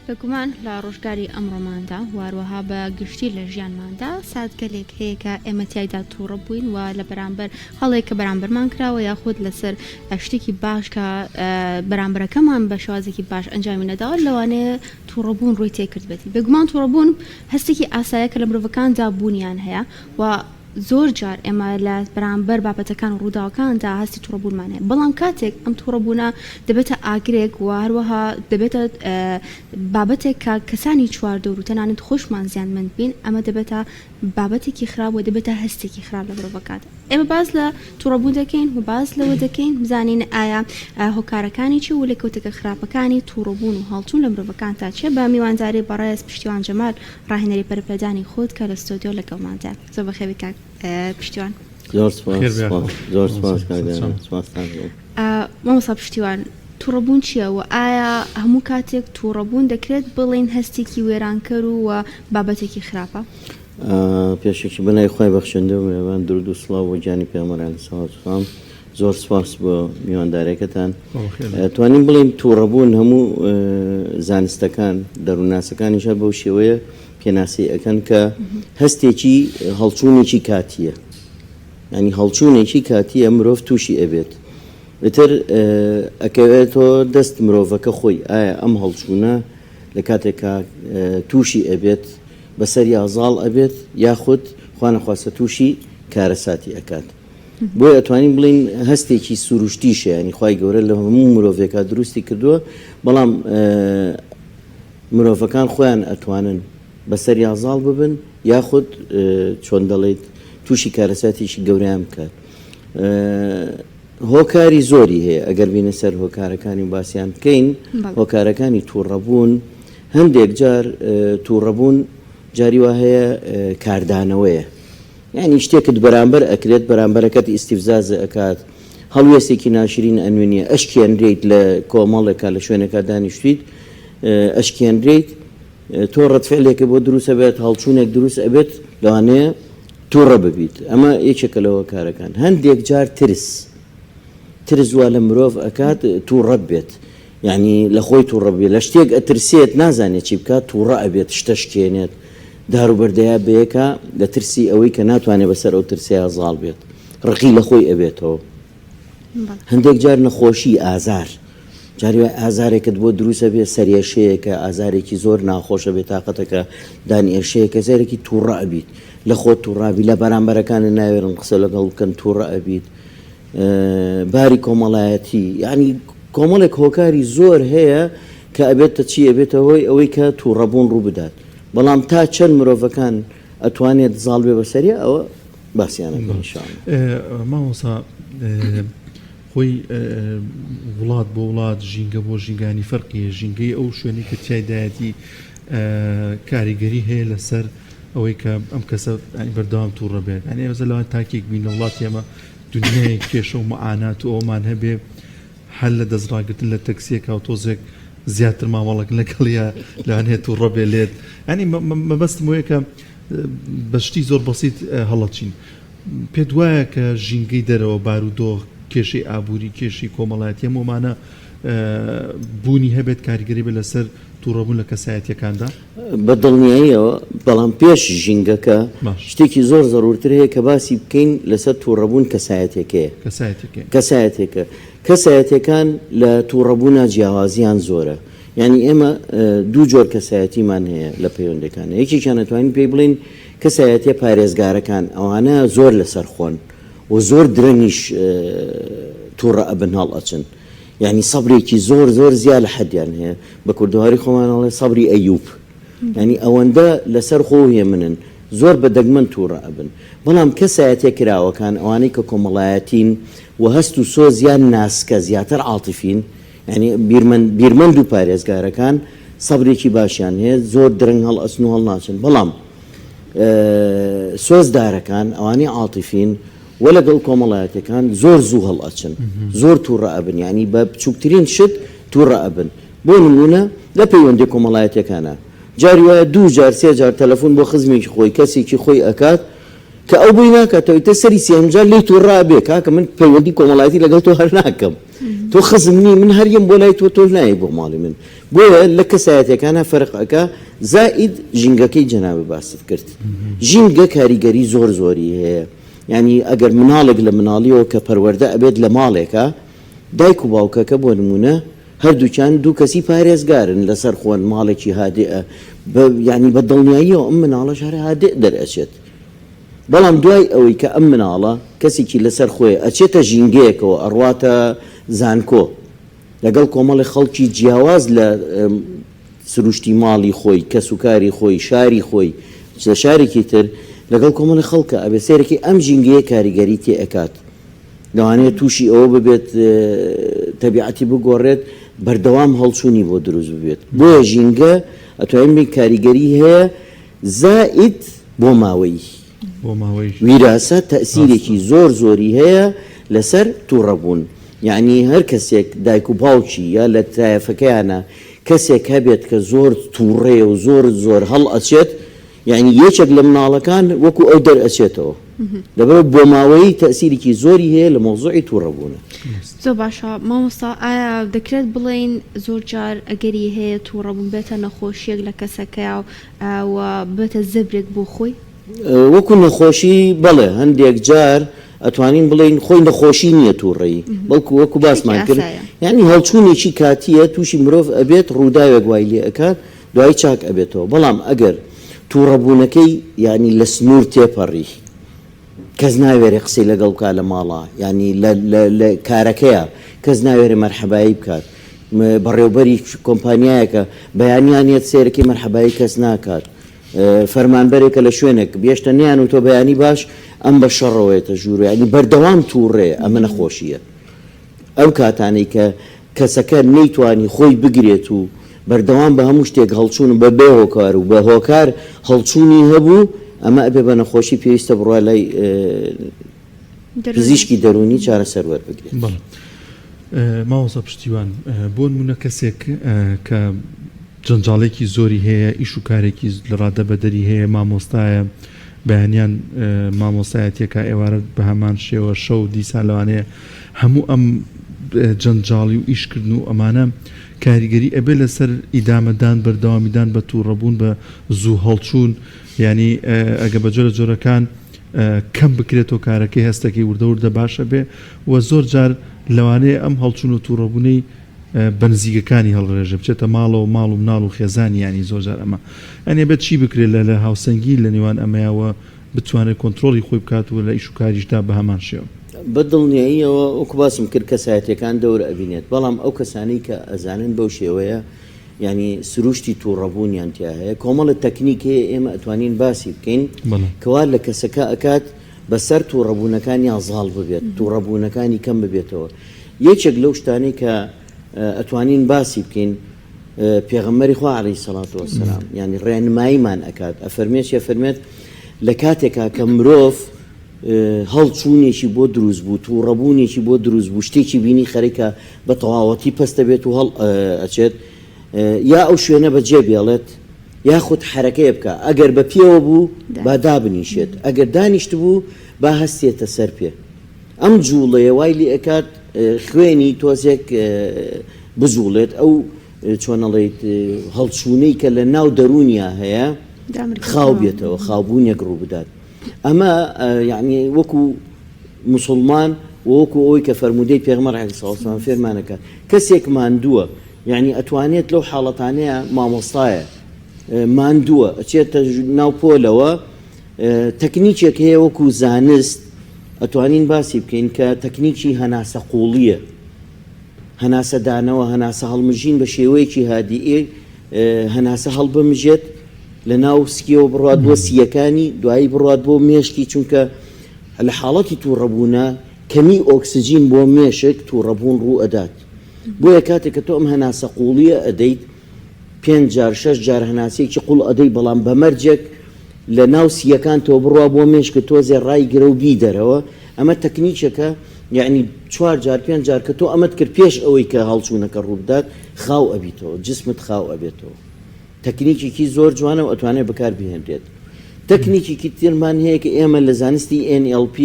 بێگومان لە ڕۆژگاری ئەمڕۆماندا و هەروەها بە گشتی لە ژیانماندا ساتگەلێک هەیە کە ئێمە تیایدا تووڕە بووین و لە بەرامبەر هەڵێک کە بەرامبەرمان کراوە یاخود لەسەر شتێکی باش کە بەرامبەرەکەمان بە شێوازێکی باش ئەنجامی نەداوە لەوانەیە تووڕەبوون ڕووی تێکردبێتی. بێگومان تووڕەبوون هەستێکی ئاسایە کە لە مرۆڤەکاندا بوونیان هەیە و زۆر جار ئێمە لە بەرامبەر بابەتەکان و ڕووداوەکاندا هەستی توڕەبوونمان هەیە، بەڵام کاتێک ئەم توڕەبوونە دەبێتە ئاگرێک و هەروەها دەبێتە بابەتێک کە کەسانی چواردەور و تەنانەت خۆشمان زیانمەند بین، ئەمە دەبێتە بابەتێکی خراپ و دەبێتە هەستێکی خراپ لە مرۆڤەکاندا. ئێمە باس لە توڕەبوون دەکەین و باس لەوە دەکەین بزانین ئایا هۆکارەکانی چی و لێکەوتەکە خراپەکانی توڕەبوون و هەڵچوون لە مرۆڤەکاندا چییە؟ بە میوانداری بەڕێز پشتیوان جەمال ڕاهێنەری پەرەپێدانی خود کە لە ستۆدیۆ لەگەڵماندایە. زۆر بەخێربێی کاک پشتیوان. زۆر سپاس سپاس زۆر سپاس کاک دانا سپاستان دەکەم. مامۆستا پشتیوان توڕەبوون چییە و ئایا هەموو کاتێک توڕەبوون دەکرێت بڵێین هەستێکی وێرانکەر و و بابەتێکی خراپە؟ پێشەکی بەناوی خوای بەخشندە و میهرەبان دروود و سڵاو بۆ گیانی پێغەمبەر علیە سڵات و سلام. زۆر سپاس بۆ میواندارەکەتان. توانین بڵێین توڕەبوون هەموو زانستەکان دەروونناسەکانیش هەر بەو شێوەیە پێناسەی ئەکەن کە هەستێکی هەڵچوونێکی کاتییە ینی هەڵچوونێکی کاتییە مرۆڤ تووشی ئەبێت ئیتر ئەکەوێتەوە دەست مرۆڤەکە خۆی ئایا ئەم هەڵچوونە لە کاتێکا تووشی ئەبێت بەسەریا زاڵ ئەبێت یاخود خوانەخواستە تووشی کارەساتی ئەکات. بۆیە ئەتوانین بڵێین هەستێکی سروشتیشە یانی خوای گەورە لە هەموو مرۆڤێکا دروستی کردووە بەڵام مرۆڤەکان خۆیان ئەتوانن بەسەریا زاڵ ببن یاخود چۆن دەڵێیت تووشی کارەساتێکی گەورەیان بکات هۆکاری زۆری هەیە ئەگەر بینە سەر هۆکارەکانی و باسییان بکەین هۆکارەکانی تووڕەبوون هەندێک جار تووڕەبوون جاری وا هەیە کاردانەوەیە یانی شتێکت بەرامبەر ئەکرێت بەرامبەرەکەت ئیستیفزاز ئەکات هەڵوێستێکی ناشرین ئەنوێنیە ئەشکێنرێیت لە کۆمەڵێکا لە شوێنێکا دانیشتویت ئەشکێنرێیت تۆ ڕەد فعلێکە بۆ دروست ئەبێت هەڵچوونێک دروست ئەبێت لەوانەیە تووڕە ببیت ئەمە یەکێکە لە هۆکارەکان هەندێک جار ترس ترس وا لە مرۆڤ ئەکات تووڕە بێت یانی لە خۆی توڕە بێ لە شتێک ئەترسێت نازانێت چی بکات توڕە ئەبێت شتە شکێنێت دار و بەردەیا بەیەکا لە ترسی ئەوەی کە ناتوانێت بەسەر ئەو ترسەیا زاڵ بێت ڕقی لە خۆی ئەبێتەوە هەندێک جار نەخۆشی ئازار جاری وای ئازارێکت بۆ دروستە بێ سەرێشەیەکە ئازارێکی زۆر ناخۆشە بێ تاقەتەکە دان ئێشەیەکە زارێکی تووڕە ئەبیت لە خۆت تووڕابی لە بەرامبەرەکانت ناوێرن قسە لەگەڵ بکەن تووڕە ئەبیت باری کۆمەڵایەتی یانی کۆمەڵێک هۆکاری زۆر هەیە کە ئەبێتە چی ئەبێتە هۆی ئەوەی کە تووڕەبوون ڕوو بدات بەڵام تا چەند مرۆڤەکان ئەتوانێت زاڵ بێ بەسەریا ئەوە باسیانەکەن ان شاء اللە. مامۆستا خۆی وڵات بۆ وڵات ژینگە بۆ ژینگانی فەرقی هەیە ژینگەی ئەو شوێنەی کە تیایدایەتی کاریگەری هەیە لەسەر ئەوەی کە ئەم کەسە بەردەوام تووڕە بێت یانی ئێمە لەوان تاکێک بین لە وڵاتی ئێمە دنیایەک کێشە و معانات و ئەومان هەبێ هەر لە دەست ڕاگرتن لە تەکسیەکە و تۆزێک زیاتر مامەڵەک لەگەڵیا لەوانەیە تووڕە بێ لێت ینی مەبەستم وەیە کە بە شتی زۆر بەسیت هەڵەچین پێت وایە کە ژینگەی دەرەوە بارودۆخ کێشەی ئابووری کێشەی کۆمەڵایەتی هەموو ئەمانە بوونی هەبێت کاریگەری بێت لەسەر تووڕەبوون لە کەسایەتیەکاندا؟ بە دڵنیاییەوە، بەڵام پێش ژینگەکە شتێکی زۆر زەرورتر هەیە کە باسی بکەین لەسەر تووڕەبوون کەسایەتیەکەیە. کەسایەتیەکەیە. کەسایەتیەکە. کەسایەتیەکان لە تووڕەبوونا جیاوازیان زۆرە. یانی ئێمە دوو جۆر کەسایەتیمان هەیە لە پەیوەندەکان. یەکێکیان ئەتوانین پێی بڵێین کەسایەتیە پارێزگارەکان، ئەوانە زۆر لەسەرخۆن و زۆر درەنگیش تووڕە ئەبن هەڵئەچن. یانی سەبرێکی زۆر زۆر زیا لە حەدیان هەیە بە کوردەواری خۆمان ئەڵێ سەبری ئەیوب یانی ئەوەندە لەسەر خۆ و هێمنن زۆر بە دەگمەن تووڕە ئەبن بەڵام کەسایەتیە کراوەکان ئەوانەی کە کۆمەڵایەتین و هەست و سۆزیان ناسکە زیاتر عاتیفین یانی بیرمەند بیرمەند و پارێزگارەکان سەبرێکی باشیان هەیە زۆر درەنگ هەڵئەچن و هەڵناچن بەڵام سۆزدارەکان ئەوانەی عاتیفین وە لەگەڵ کۆمەڵایەتەکان زۆر زوو هەڵئەچن زۆر توڕە ئەبن یانی بە بچوکترین شت توڕە ئەبن بۆ نمونە لە پەیوەندیە کۆمەڵایەتیەکانا جاری وایە دوو جار سێ جار تەلەفون بۆ خزمێکی خۆی کەسێکی خۆی ئەکات. کە ئەو بۆی ناکاتەوە ئیتر سەری سێهەم جار لێی توڕە ئەبێ کاکە من پەیوەندی کۆمەڵایەتی لەگەڵ تۆ هەر ناکەم تۆ خزم نی من هەر یەم بۆ لای تۆ تۆش نایەی بۆ ماڵی من بۆیە لە کەسایەتیەکانا فەرق ئەکا زائید ژینگەکەی جەنابت باست کرد ژینگە کاریگەری زۆر زۆری هەیە یانی ئەگەر مناڵێک لە مناڵیەوە کە پەروەردە ئەبێت لە ماڵێکا دایک و باوکەکە بۆ نمونە هەردووکیان دوو کەسی پارێزگارن لەسەر خۆن ماڵێکی هادئە بە یانی بە دڵنیاییەوە ئەم مناڵەش هەر هادئ دەرئەچێت بەڵام دوای ئەوەی کە ئەم مناڵە کەسێکی لەسەر خۆیە ئەچێتە ژینگەیەکەوە ئەڕواتە زانکۆ لەگەڵ کۆمەڵی خەڵکی جیاواز لە سروشتی ماڵی خۆی کەسوکاری خۆی شاری خۆی لە شارێکی تر لەگەڵ کۆمەڵی خەڵکە ئەبێ سەیرەکی ئەم ژینگەیە کاریگەری تێ ئەکات لەوانەیە تووشی ئەوە ببێت تەبیعەتی بگۆڕێت بەردەوام هەڵچوونی بۆ دروست ببێت بۆیە ژینگە ئەتوانین بڵێین کاریگەری هەیە زائید بۆ ماوەیی ویراسە تەئسیرێکی زۆر زۆری هەیە لەسەر توڕەبوون یەعنی هەر کەسێک دایک و باوکی یا لە تایەفەکەیانە کەسێک هەبێت کە زۆر توڕەیە و زۆر زۆر هەڵئەچێت یەعنی یەکێک لە مناڵەکان وەکو ئەو دەرئەچێتەوە لەبەرئەوە بۆماوەیی تەئسیرێکی زۆری هەیە لە مەوزوعی توڕەبوونە. زۆر باشە مامۆستا ئایا دەکرێت بڵێین زۆر جار ئەگەری هەیە توڕەبوون بێتە نەخۆشیەک لە کەسەکەیا و ببێتە زەبرێک بۆ خۆی؟ وەکو نەخۆشی بەڵێ هەندێک جار ئەتوانین بڵێین خۆی نەخۆشی نییە توڕەیی بەڵکو وەکو باسمان کرد یانی هەڵچوونێکی کاتیە تووشی مرۆڤ ئەبێت ڕووداوێک وای لێ ئەکات دوایی چاک ئەبێتەوە بەڵام ئەگەر توڕەبوونەکەی یانی لە سنوور تێپەڕی کەس ناوێرێ قسەی لەگەڵ بکات لە ماڵا یانی لە لە لە کارەکەیا کەس ناوێرێ مەرحەبایی بکات بەڕێوبەری کۆمپانیایەکە بەیانیان یەت سەیرەکەی مەرحەبایی کەس ناکات فەرمانبەرێکە لە شوێنێک بێشتە نیان و تۆ بەیانی باش ئەم بە شەڕەوەیەتە ژوورێ یانی بەردەوام تووڕێ ئەمە نەخۆشیە ئەو کاتانەی کە کەسەکە نەیتوانی خۆی بگرێت و بەردەوام بە هەموو شتێک هەڵچوون و بە بێ هۆکار و بە هۆکار هەڵچوونی هەبوو، ئەمە ئەبێ بە نەخۆشی پێویستە بڕوا لای پزیشکی دەروونی چارەسەر وەربگرێت. بەڵێ مامۆستا پشتیوان، بۆ نموونە کەسێک کە جەنجاڵێکی زۆری هەیە، ئیش و کارێکی لە ڕادە بەدەری هەیە، مامۆستایە، بەیانیان مامۆستایەتیەکە ئێوارە بەهەمان شێوە شەو دیسان لەوانەیە هەموو ئەم جەنجاڵی و ئیشکردن و ئەمانە کاریگەری ئەبێ لەسەر ئیدامەدان بەردەوامیدان بە تووڕەبوون بە زوو هەڵچوون یانی ئەگە بە جۆرە جۆرەکان کەم بکرێتەوە کارەکەی هەستەکەی وردە وردە باش ئەبێ و زۆر جار لەوانەیە ئەم هەڵچوون و تووڕەبوونەی بە نزیکەکانی هەڵڕێژێ بچێتە ماڵەوە ماڵ و مناڵ و خێزانی یانی زۆر جار ئەمە یانی ئەبێت چی بکرێت لە لە هاوسەنگی لە نێوان ئەمەیا و بتوانێت کۆنترۆڵی خۆی بکات و لە ئیش و کاریشدا بە هەمان شێوە. بە دڵنیاییەوە وەکو باسم کرد کەسایەتیەکان دەور ئەبینێت بەڵام ئەو کەسانەی کە ئەزانن بەو شێوەیە یانی سروشتی توڕەبوونیان تیا هەیە کۆمەڵە تەکنیک هەیە ئێمە ئەتوانین باسی بکەین کەوا لە کەسەکە ئەکات بەسەر توڕەبوونەکانیا زاڵ ببێت توڕەبوونەکانی کەم ببێتەوە یەکێک لەو شتانەی کە ئەتوانین باسی بکەین پێغەمبەری خوا عەلەیهی سەڵات وەسەلام یانی ڕێنماییمان ئەکات ئەفەرمێت چی ئەفەرمێت لە کاتێکا کە مرۆڤ هەڵچوونێکی بۆ دروست بوو تووڕەبوونێکی بۆ دروست بوو شتێکی بینی خەریکە بە تەواوەتی پەستە بێت و هەڵ ئەچێت یا ئەو شوێنە بەجێ بێڵێت یاخود حەرەکەیە بکە ئەگەر بە پێوە بوو با دابنیشێت ئەگەر دانیشت بوو با هەستێتە سەر پێ ئەم جوڵەیە وای لێ ئەکات خوێنی تۆزێک بجوڵێت ئەو چۆن ئەڵێیت هەڵچوونەی کە لە ناو دەروونیا هەیە خاو بێتەوە خاوبوونێک ڕوو بدات ئەمە یعنی وەکو مسلمان وەکو ئەوی کە فەرموودەی پێغمەر عەلەیهی سڵاو وسلام فێرمانەکە کەسێک ماندووە یعنی ئەتوانێت لەو حاڵەتانەیە مامۆستایە ماندووە ئەچێتە ناو پۆلەوە تەکنیکێک هەیە وەکو زانست ئەتوانین باسی بکەین کە تەکنیکی هەناسە قوڵیە هەناسەدانەوە هەناسە هەڵمژین بە شێوەیەکی هادیئ هەناسە هەڵبمژێت لە ناو سکیەوە بڕات بۆ سییەکانی دوایی بڕات بۆ مێشکی چونکە لە حاڵەتی تووڕەبوونە کەمی ئۆکسجین بۆ مێشک تووڕەبوون ڕوو ئەدات بۆیە کاتێک کە تۆ ئەم هەناسە قوڵیە ئەدەیت پێنج جار شەش جار هەناسەیەکی قوڵ ئەدەی بەڵام بە مەرجێک لە ناو سییەکانتەوە بڕوا بۆ مێشکت تۆزێ ڕایگرە و بیدەرەوە ئەمە تەکنیکێکە یەعنی چوار جار پێنج جار کە تۆ ئەمەت کرد پێش ئەوەی کە هەڵچوونەکە ڕووبدات خاو ئەبیتەوە جسمت خاو ئەبێتەوە تەکنیکێکی زۆر جوانە و ئەتوانێت بەکار بهێنرێت. تەکنیکێکی ترمان هەیە کە ئێمە لە زانستی NLP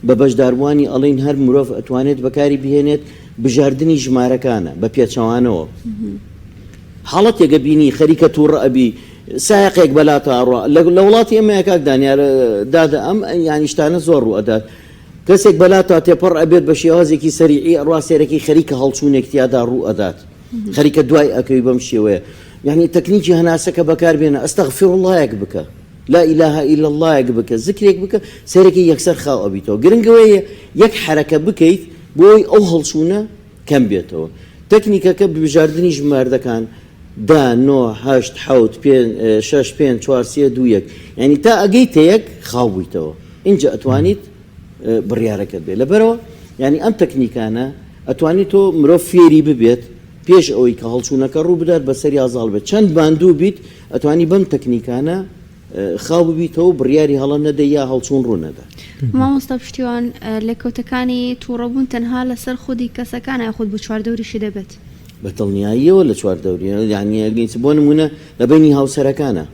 بە بەشداربووانی ئەڵێین هەر مرۆڤ ئەتوانێت بەکاری بهێنێت، بژاردنی ژمارەکانە بە پێچەوانەوە. حاڵەتێک ئەبینی خەریکە تووڕە ئەبی، سایەقێک بەلاتا ئەڕوا، لە وڵاتی ئێمەیا کاک دانیار دادە ئەم یانی شتانە زۆر ڕوو ئەدات. کەسێک بەلاتا تێپەڕ ئەبێت بە شێوازێکی سەریعی ئەڕوا سەیرەکەی خەریکە هەڵچوونێک تیادا ڕوو ئەدات. خەریکە دوای ئەکەوی بەم شێوەیە. یانی تەکنیکی هەناسەکە بەکار بێنە، ئەستەغفیروڵڵایەک بکە. لا الە الا اللە یەک بکە زکرێک بکە سەیرەکەی یەکسەر خاو ئەبیتەوە گرنگ ئەوەیە یەک حەرەکە بکەیت بۆی ئەو هەڵچوونە کەم بێتەوە تەکنیکەکە بژاردنی ژماردەکان دە نۆ هەشت حەوت پێ شەش پێنج چوار سێ دوو یەک یعنی تا ئەگەیتە یەک خاو بوویتەوە ئینجا ئەتوانیت بڕیارەکەت بێ لەبەرەوە یعنی ئەم تەکنیکانە ئەتوانیت تۆ مرۆڤ فێری ببێت پێش ئەوەی کە هەڵچوونەکە ڕوو بدات بەسەریا زاڵ بێت چەند ماندوو بیت ئەتوانی بەم تەکنیکانە خاو ببیتەوە و بڕیاری هەڵە نەدەی یا هەڵچوون ڕوو نەدات. مامۆستا پشتیوان لێکەوتەکانی توڕەبوون تەنها لەسەر خودی کەسەکانە یاخود بۆ چواردەوریشی دەبێت؟ بە دڵنیاییەوە لە چواردەوری یانی بۆ نموونە لە بەینی هاوسەرەکانە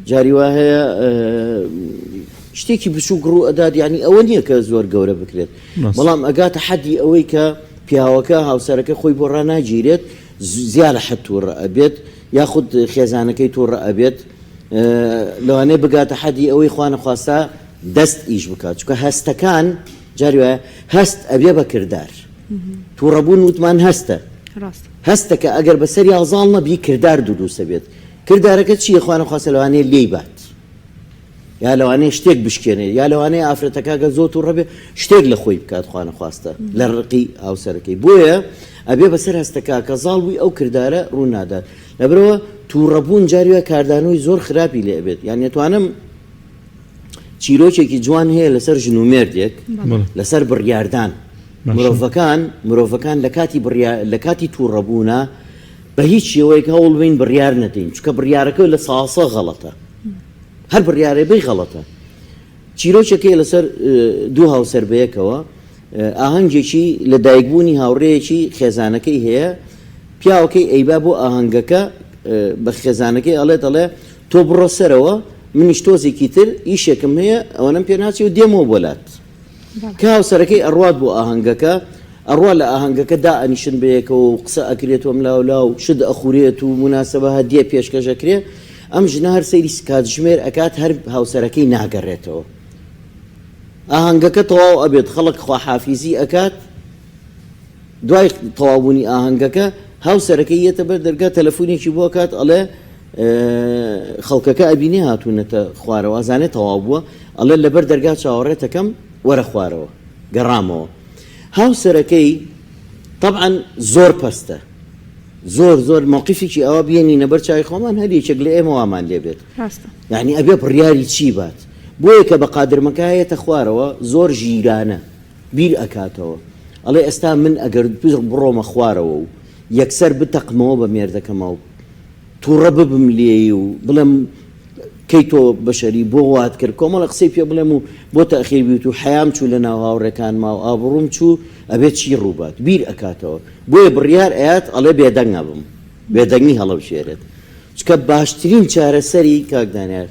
جاری وا هەیە شتێکی بچووک ڕوو ئەدات یانی ئەوە نییە کە زۆر گەورە بکرێت بەڵام ئەگاتە حەدی ئەوەی کە پیاوەکە هاوسەرەکە خۆی بۆ ڕاناگیرێت زیا لە حەد تووڕە ئەبێت یاخود خێزانەکەی تووڕە ئەبێت لەوانەیە بگاتە حەدی ئەوەی خوانەخواستە دەست ئیش بکات چونکە هەستەکان جاری وایە هەست ئەبێ بە کردار تووڕەبوون وتمان هەستە هەستەکە ئەگەر بەسەریا زاڵ نەبی کردار دروستە بێت کردارەکە چییە خوانەخواستە لەوانەیە لێی بات یا لەوانەیە شتێک بشکێنێت یا لەوانەیە ئافرەتەکە گەر زۆر تووڕە بێ شتێک لە خۆی بکات خوانەخواستە لە ڕقی هاوسەرەکەی بۆیە ئەبێ بەسەر هەستەکە کە زاڵ بووی ئەو کردارە ڕوو نادات لەبەرەوە تووڕەبوون جاری وایە کاردانەوەی زۆر خراپی لێ ئەبێت یان ئەتوانم چیرۆکێکی جوان هەیە لەسەر ژن و مێردێک لەسەر بڕیاردان مرۆڤەکان مرۆڤەکان لە کاتی بڕیا لە کاتی تووڕەبوونە بە هیچ شێوەیەک هەوڵ بین بڕیار نەدەین چونکە بڕیارەکە لە ساسە غەڵەتە هەر بڕیارێ بەی غەڵەتە. چیرۆکێک هەیە لەسەر دوو هاوسەر بەیەکەوە ئاهەنگێکی لە دایکبوونی هاوڕێیەکی خێزانەکەی هەیە پیاوەکەی ئەیبا بۆ ئاهەنگەکە بە خێزانەکەی ئەڵێت ئەڵێ تۆ بڕۆ سەرەوە منیش تۆزێکی تر ئیشێکم هەیە ئەوەنەم پێ ناچێ و دێمەوە بۆ لات. کە هاوسەرەکەی ئەڕوات بۆ ئاهەنگەکە، ئەڕوا لە ئاهەنگەکە دائەنیشن بەیەکەوە و قسە ئەکرێت و ئەملاولا و شت ئەخورێت و موناسەبە هەدیە پێشکەش ئەکرێ، ئەم ژنە هەر سەیری کاتژمێر ئەکات هەر هاوسەرەکەی ناگەڕێتەوە. ئاهەنگەکە تەواو ئەبێت خەڵک خواحافیزی ئەکات، دوای تەواوبوونی ئاهەنگەکە هاوسەرەکەی یەتە بەر دەرگا تەلەفونێکی بۆ ئەکات ئەڵێ خەڵکەکە ئەبینێ هاتوونەتە خوارەوە ئەزانێ تەواو بووە ئەڵێ لەبەر دەرگا چاوەڕێتەکەم وەرە خوارەوە گەڕامەوە هاوسەرەکەی تەبعەن زۆر پەستە زۆر زۆر مەوقفێکی ئەوە بێنینە بەر چاوی خۆمان هەر یەکێک لە ئێمە وامان لێ بێت ڕاستە یعنی ئەبێ بڕیاری چی بات بۆیە کە بە قادرمەکە یەتە خوارەوە زۆر ژیرانە بیر ئەکاتەوە ئەڵێ ئێستا من ئەگەر بڕۆمە خوارەوە و یەکسەر بتەقمەوە بە مێردەکەما و توڕە ببم لێی و بڵێم کەی تۆ بەشەری بۆ وات کرد کۆمەڵە قسەی پێ بڵێم و بۆ تەئخیر بیت و حەیام چوو لە ناو هاوڕێکانما و ئابڕووم چوو ئەبێ چی ڕووبات بیر ئەکاتەوە بۆیە بڕیار ئەیات ئەڵێ بێدەنگ ئەبم بێدەنگی هەڵەبژێرێت چونکە باشترین چارەسەری کاک دانیار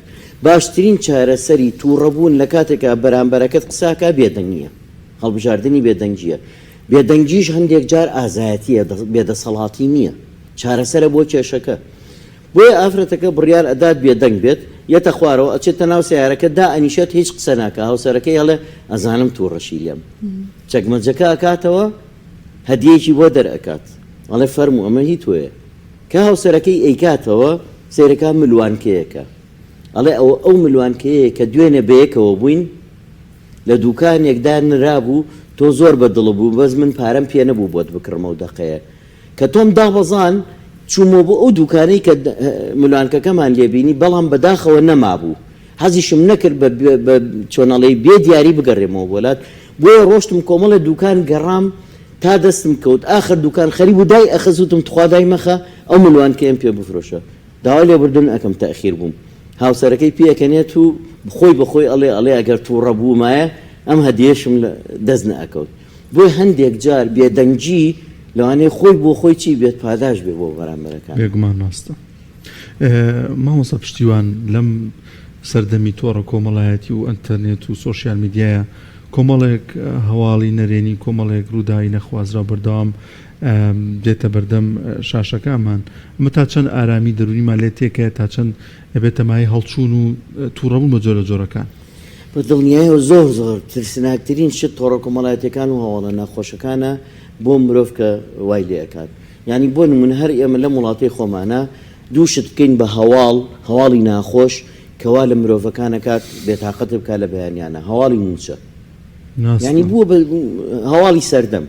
باشترین چارەسەری توڕەبوون لە کاتێکا بەرامبەرەکەت قساکا بێدەنگیە هەڵبژاردنی بێدەنگیە بێدەنگیش هەندێک جار ئازایەتیە بێدەسەڵاتی نییە چارەسەرە بۆ کێشەکە بۆیە ئافرەتەکە بڕیار ئەدات بێدەنگ بێت یەتە خوارەوە ئەچێتە ناو سەیارەکە دائەنیشێت هیچ قسە ناکا هاوسەرەکەی ئەڵێ ئەزانم توڕەشی لێم چەکمەجەکە ئەکاتەوە هەدیەیەکی بۆ دەرئەکات ئەڵێ فەرموو ئەمە هی تۆیە کە هاوسەرەکەی ئەیکاتەوە سەیرەکا ملوانکەیەکە ئەڵێ ئەوە ئەو ملوانکەیەیە کە دوێنێ بەیەکەوە بووین لە دوکانێک دانرابوو تۆ زۆر بە دڵت بوو بەس من پارەم پێ نەبوو بۆت بکڕم ئەو دەقەیە کە تۆم دابەزان چوومەوە بۆ ئەو دوکانەی کە ملوانکەکەمان لێ بینی بەڵام بەداخەوە نەمابوو حەزیشم نەکرد بە بە چۆن ئەڵێی بێ دیاری بگەڕێمەوە بۆ لات بۆیە ڕۆشتم کۆمەڵێ دوکان گەڕام تا دەستم کەوت ئاخر دوکان خەریک بوو دای ئەخست وتم تخوا دای مەخە ئەو ملوانکەیەم پێ بفرۆشە داوای لێبوردن ئەکەم تەئخیر بووم هاوسەرەکەی پێئەکەنێت و خۆی بە خۆی ئەڵێ ئەڵێ ئەگەر توڕە بوومایە ئەم هەدیەشم لە دەست نەئەکەوت بۆیە هەندێک جار بێدەنگی لەوانەیە خۆی بۆ خۆی چی بێت پاداش بێ بۆ بەرامبەرەکان. بێگومان ڕاستە مامۆستا پشتیوان لەم. سەردەمی تۆڕە کۆمەڵایەتی و ئەنتەرنێت و سۆشیال میدیایە، کۆمەڵێک هەواڵی نەرێنی، کۆمەڵێک ڕووداوی نەخوازراو بەردەوام دێتە بەردەم شاشەکانمان. ئەمە تا چەند ئارامی دەروونیمان لێ تێکەیە، تا چەند ئەبێتە مایەی هەڵچوون و تووڕەبوون بە جۆرە جۆرەکان؟ بە دڵنیایەوە زۆر زۆر ترسناکترین شت تۆڕە کۆمەڵایەتیەکان و هەواڵە ناخۆشەکانە بۆ مرۆڤ کە وای لێ ئەکات. یانی بۆ نمونە هەر ئێمە لەم وڵاتەی خۆمانا دوو شت بکەین بە هەواڵ، هەواڵی ناخۆش کە وا لە مرۆڤەکان ئەکات بێتاقەت بکات لە بەیانیانا، هەواڵی مووچە. یانی بووە بە هەواڵی سەردەم.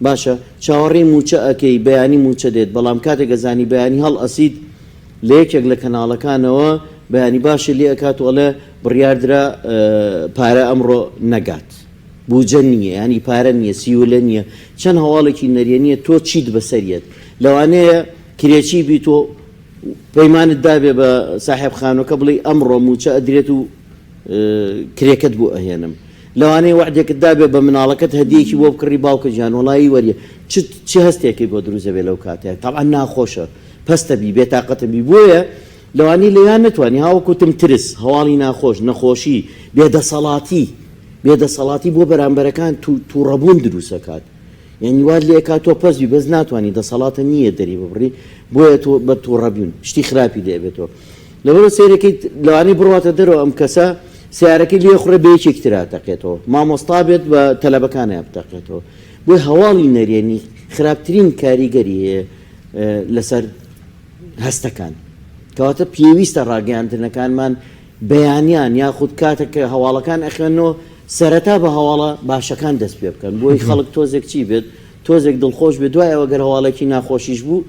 باشە چاوەڕێی مووچە ئەکەی بەیانی مووچە دێت، بەڵام کاتێک ئەزانی بەیانی هەڵئەسیت لە یەکێک لە کەناڵەکانەوە بەیانی باشی لێ ئەکات و ئەڵێ بڕیاردرا پارە ئەمڕۆ نەگات. بوجە نییە یانی پارە نییە سیولە نییە چەند هەواڵێکی نەرێنیە تۆ چیت بەسەر یەت لەوانەیە کرێچی بی تۆ پەیمانت دابێ بە ساحێب خانوەکە بڵێی ئەمڕۆ موچە ئەدرێت و کرێکەت بۆ ئەهێنم لەوانەیە وەعدێکت دابێ بە مناڵەکەت هەدیەکی بۆ بکڕی باوکە گیان وەڵایی وەریە چ چ هەستێکی بۆ دروست دەبێت لەو کاتەیە تەبعەن ناخۆشە پەستە بی بێتاقەتە بی بۆیە لەوانەیە لەویا نەتوانی هاوەکوتم ترس هەواڵی ناخۆش نەخۆشی بێدەسەڵاتی بێدەسەڵاتی بۆ بەرامبەرەکان توڕەبوون دروست ئەکات یانی وات لێ ئەکات تۆ پەست بی بەس ناتوانی دەسەڵاتە نییە دەری ببڕی بۆیە تۆ بە توڕەبوون شتی خراپی لێ ئەبێتەوە لەبەرئەوە سەیرەکەیت لەوانەیە بڕواتە دەرەوە ئەم کەسە سەیارەکەی لێ خوڕێ بە یەکێکی ترا تەقێتەوە مامۆستا بێت بە تەلەبەکانیا بتەقێتەوە بۆیە هەواڵی نەرێنی خراپترین کاریگەری هەیە لەسەر هەستەکان کەواتە پێویستە ڕاگەیاندنەکانمان بەیانیان یاخود کاتێک کە هەواڵەکان ئەخوێننەوە سەرەتا بە هەواڵە باشەکان دەست پێ بکەن بۆی خەڵک تۆزێک چی بێت تۆزێک دڵخۆش بێت دوای ئەوە گەر هەواڵێکی ناخۆشیش بوو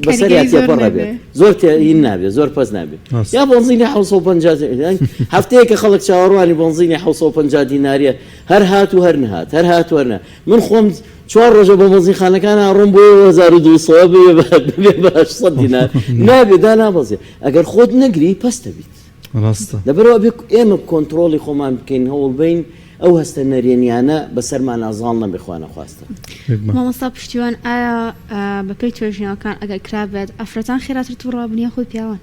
بەسەریا تێپەڕ بێت زۆر هین نابێت زۆر پەس نابێت یا بەنزینی 750 هەفتەیەکە خەڵک چاوەڕوانی بەنزینی 750 دیناریە هەر هات و هەر نهات هەر هات و هەر نە من خۆم چوار ڕۆژە بە بەنزینخانەکان ئاڕۆم بۆ 1200 بێ بە 800 دینار نابێ دانابەزێ ئەگەر خۆت نەگری پەست دەبیت. ڕاستە. لەبەرئەوە ئەبێ ئێمە کۆنتڕۆڵی خۆمان بکەین هەوڵبەین ئەو هەستە نەرێنیانە بەسەرمانا زاڵ نەبێ خوانەخواستە. بێگومان. مامۆستا پشتیوان ئایا بەپێی توێژینەوەکان ئەگەر کرابێت ئافرەتان خێراتر توڕە بن یاخود پیاوان؟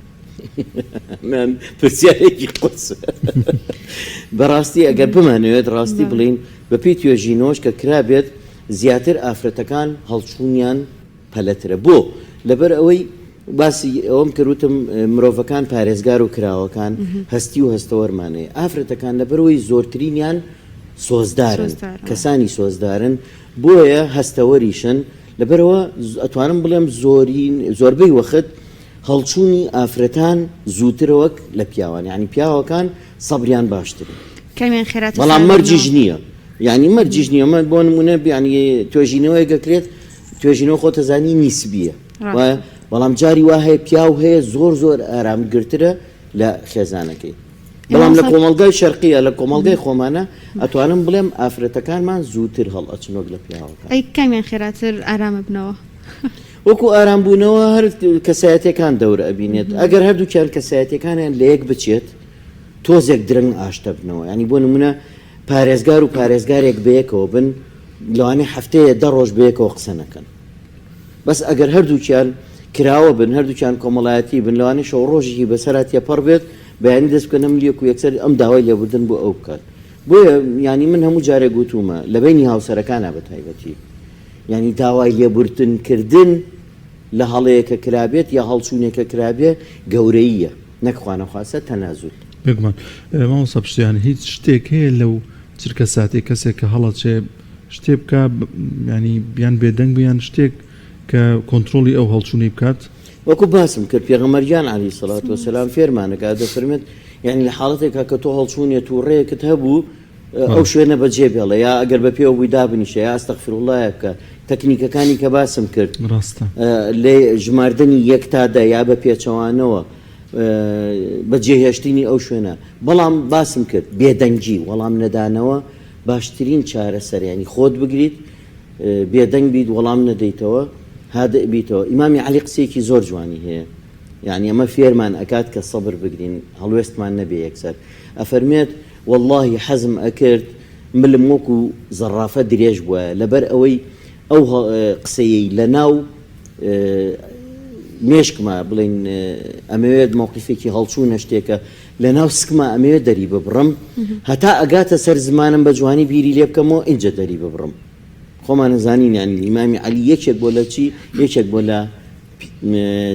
ئەمەیان پرسیارێکی قورسە. بەڕاستی ئەگەر بمانەوێت ڕاستی بڵێین بەپێی توێژینەوەش کە کرابێت زیاتر ئافرەتەکان هەڵچوونیان پەلەترە. بۆ؟ لەبەر ئەوەی باسی ئەوەم کرد وتم مرۆڤەکان پارێزگار و کراوەکان هەستی و هەستەوەرمان هەیە. ئافرەتەکان لەبەرئەوەی زۆرترینیان سۆزدارن، کەسانی سۆزدارن بۆیە هەستەوەریشن، لەبەرئەوە ئەتوانم بڵێم زۆرین زۆربەی وەخت هەڵچوونی ئافرەتان زووترە وەک لە پیاوان یانی پیاوەکان سەبریان باشترە. کامیان خێراتر بەڵام مەرجیش نییە یانی مەرجیش نییە من بۆ نمونە یانی توێژینەوەیەک ئەکرێت توێژینەوە خۆت ئەزانی نیسبییە وایە بەڵام جاری وا هەیە پیاو هەیە زۆر زۆر ئارامگرترە لە خێزانەکەی بەڵام لە کۆمەڵگای شەرقیە لە کۆمەڵگای خۆمانە ئەتوانم بڵێم ئافرەتەکانمان زووتر هەڵئەچن وەک لە پیاوەکان. ئەی کامیان خێراتر ئارام ئەبنەوە؟ وەکو ئارام بوونەوە هەر کەسایەتیەکان دەور ئەبینێت ئەگەر هەردووکیان کەسایەتیەکانیان لە یەک بچێت تۆزێک درەنگ ئاشتەبنەوە ینی بۆ نمونە پارێزگار و پارێزگارێک بەیەکەوە بن لەوانەیە هەفتەیە دە ڕۆژ بەیەکەوە قسە نەکەن بەس ئەگەر هەردووکیان کراوە بن هەردووکیان کۆمەڵایەتی بن لەوانەیە شەو ڕۆژێکی بەسەرا تێپەڕ بێت بەیانی دەست بکەنە مل یەک و یەکسەر ئەم داوای لێبوردن بۆ ئەو بکات بۆیە یانی من هەموو جارێک گوتوومە لە بەینی هاوسەرەکانا بە تایبەتی یانی داوای لێبوردن کردن لە هەڵەیەکە کرابێت یا هەڵچوونێکە کرابێ گەورەییە نەک خوانەخواستە تەنازول. بێگومان مامۆستا پشتیوان هیچ شتێک هەیە لەو چرکە ساتەی کەسێک کە هەڵەچێ شتێ بکا یانی یان بێدەنگ بێ یان شتێک کە کۆنترۆڵی ئەو هەڵچوونەی بکات؟ وەکو باسم کرد پێغەمبەر گیان علیە سڵات وسلام فێرمان ئەکات دەفەرمێت یانی لە حاڵەتێکا کە تۆ هەڵچوونێ تووڕەیەکت هەبوو ئەو شوێنە بەجێ بێڵە یا ئەگەر بە پێوە بووی دابنیشە یا ئەستەغفیرولڵایە بکە تەکنیکەکانی کە باسم کرد ڕاستە لێ ژماردنی یەک تا دە یا بە پێچەوانەوە بەجێهێشتنی ئەو شوێنە بەڵام باسم کرد بێدەنگی وەڵام نەدانەوە باشترین چارەسەر ینی خۆت بگریت بێدەنگ بیت وەڵام نەدەیتەوە هادئ بیتەوە ئیمامی عەلی قسەیەکی زۆر جوانی هەیە یعنی ئەمە فێرمان ئەکات کە سەبر بگرین هەڵوێستمان نەبێ یەکسەر ئەفەرمێت وەڵاهی حەزم ئەکرد ملم وەکو زەڕافە درێژ بوایە لەبەر ئەوەی ئەو قسەیەی لەناو. مێشکما بڵێین ئەمەوێت مەوقیفێکی هەڵچوونە شتێکە لە ناو سکما ئەمەوێت دەری ببڕم هەتا ئەگاتە سەر زمانم بە جوانی بیری لێ بکەمەوە ئینجا دەری ببڕم خۆمان ئەزانین یانی ئیمامی عەلی یەکێک بۆ لە چی یەکێک بۆ لە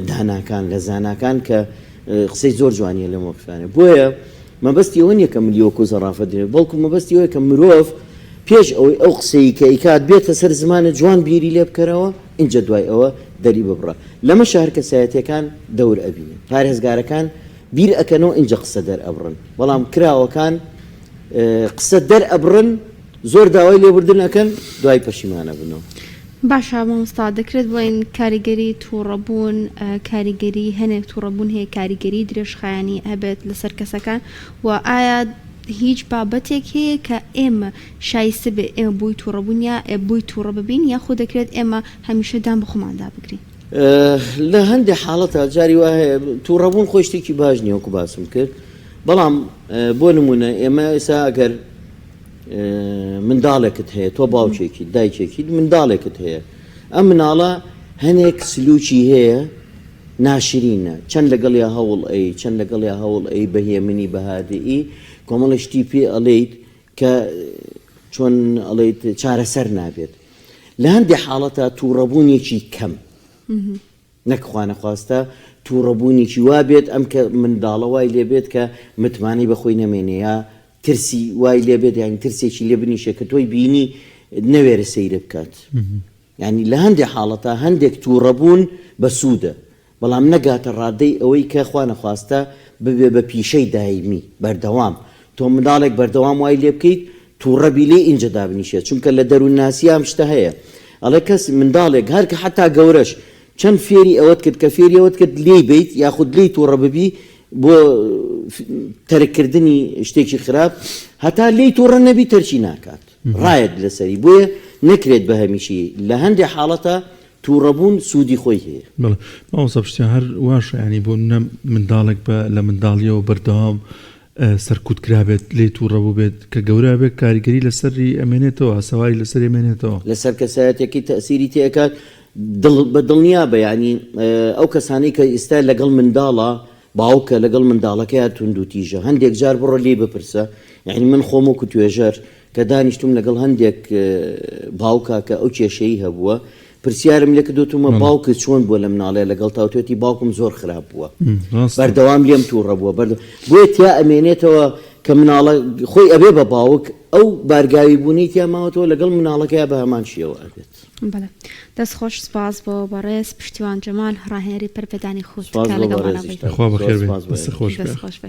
داناکان لە زاناکان کە قسەی زۆر جوانیە لە مۆقفانە بۆیە مەبەستی ئەوە نیە کە ملی وەکو زەڕافە درێ بەڵکو مەبەستی ئەوەیە کە مرۆڤ پێش ئەوەی ئەو قسەی کە ئەیکات بێتە سەر زمانە جوان بیری لێ بکەرەوە ئینجا دوای ئەوە دەری ببڕە لەمەشا هەر کەسایەتیەکان دەور ئەبینن پارێزگارەکان بیر ئەکەنەوە ئینجا قسە دەر ئەبڕن بەڵام کراوەکان قسە دەر ئەبڕن زۆر داوای لێبوردن ئەکەن دوای پەشیمان ئەبنەوە. باشە مامۆستا دەکرێت بڵێین کاریگەری توڕەبوون کاریگەری هەنێک توڕەبوون هەیە کاریگەری درێژخایەنی هەبێت لەسەر کەسەکان و ئایا هیچ بابەتێک هەیە کە ئێمە شایستە بێ ئێمە بۆی توڕەبوون یا بۆی توڕە ببین یاخود دەکرێت ئێمە هەمیشە دان بە خۆماندا بگرین؟ لە هەندێک حاڵەتا جاری وا هەیە توڕەبوون خۆی شتێکی باش نییە وەکو باسم کرد بەڵام بۆ نمونە ئێمە ئێستا ئەگەر منداڵێکت هەیە تۆ باوکێکیت دایکێکیت منداڵێکت هەیە ئەم مناڵە هەنێک سلوکی هەیە ناشرینە چەند لەگەڵیا هەوڵ ئەی چەند لەگەڵیا هەوڵ ئەی بە هێمنی بە هادئی کۆمەڵی شتی پێ ئەڵێیت کە چۆن ئەڵێیت چارەسەر نابێت لە هەندێک حاڵەتە تووڕەبوونێکی کەم نەک خوانەخواستە تووڕەبوونێکی وا بێت ئەم کە منداڵە وای لێ بێت کە متمانەی بە خۆی نەمێنێ یا ترسی وای لێ بێت یانی ترسێکی لێ بنیشێ کە تۆی بینی نەوێرێ سەیرت بکات یانی لە هەندێک حاڵەتا هەندێک تووڕەبوون بە سوودە بەڵام نەگاتە ڕادەی ئەوەی کە خوانەخواستە ببێ بە پیشەی دایمی بەردەوام تۆ منداڵێک بەردەوام وای لێ بکەیت تووڕە بی لێی ئینجا دابنیشێ چونکە لە دەروونناسیا ئەم شتە هەیە ئەڵێ کەس منداڵێک هەر کە حەتا گەورەش چەند فێری ئەوەت کرد کە فێری ئەوەت کرد لێی بیت یاخود لێی تووڕە ببی بۆ تەرک کردنی شتێکی خراپ هەتا لێی تووڕە نەبی تەرکی ناکات ڕایەت لەسەری بۆیە نەکرێت بە هەمیشی لە هەندێ حاڵەتا تووڕەبوون سوودی خۆی هەیە. بەڵێ مامۆستا پشتیوان هەر واشە یانی بۆ نمونە منداڵێک بە لە منداڵیەوە بەردەوام سەرکوت کرابێت لێی توڕە بووبێت کە گەورە ئەبێت کاریگەری لەسەری ئەمێنێتەوە ئاسەواری لەسەری ئەمێنێتەوە. لەسەر کەسایەتیەکەی تەئسیری تێئەکات دڵ بە دڵنیابە یانی ئەو کەسانەی کە ئیستا لەگەڵ منداڵا باوکە لەگەڵ منداڵەکەیا توندوتیژە هەندێک جار بڕۆ لێی بپرسە یانی من خۆم وەکو توێژەر کە دانیشتوم لەگەڵ هەندێک باوکا کە ئەو کێشەی هەبووە پرسیارم لێ کردووە وتومە باوکت چۆن بووە لە مناڵیا لەگەڵتا وتوێتی باوکم زۆر خراپ بووە بەردەوام لێم تووڕە بووە بەرد بۆیە تیا ئەمێنێتەوە کە مناڵە خۆی ئەبێ بە باوک ئەو بارگاوی بوونەی تیا ماوەتەوە لەگەڵ مناڵەکەیا بە هەمان شێوە ئەبێت. بەڵێ دەست خۆش سپاس بۆ بەڕێز پشتیوان جەمال ڕاهێنەری پەرپێدانی خوو سپاس تکا بۆ لەگەڵمانا بەڕێزیشتان بوویت خوا زۆر بەخێر بێی سپاس بۆ دەست ئێوە. خۆش دەست بێ. خۆش بێ.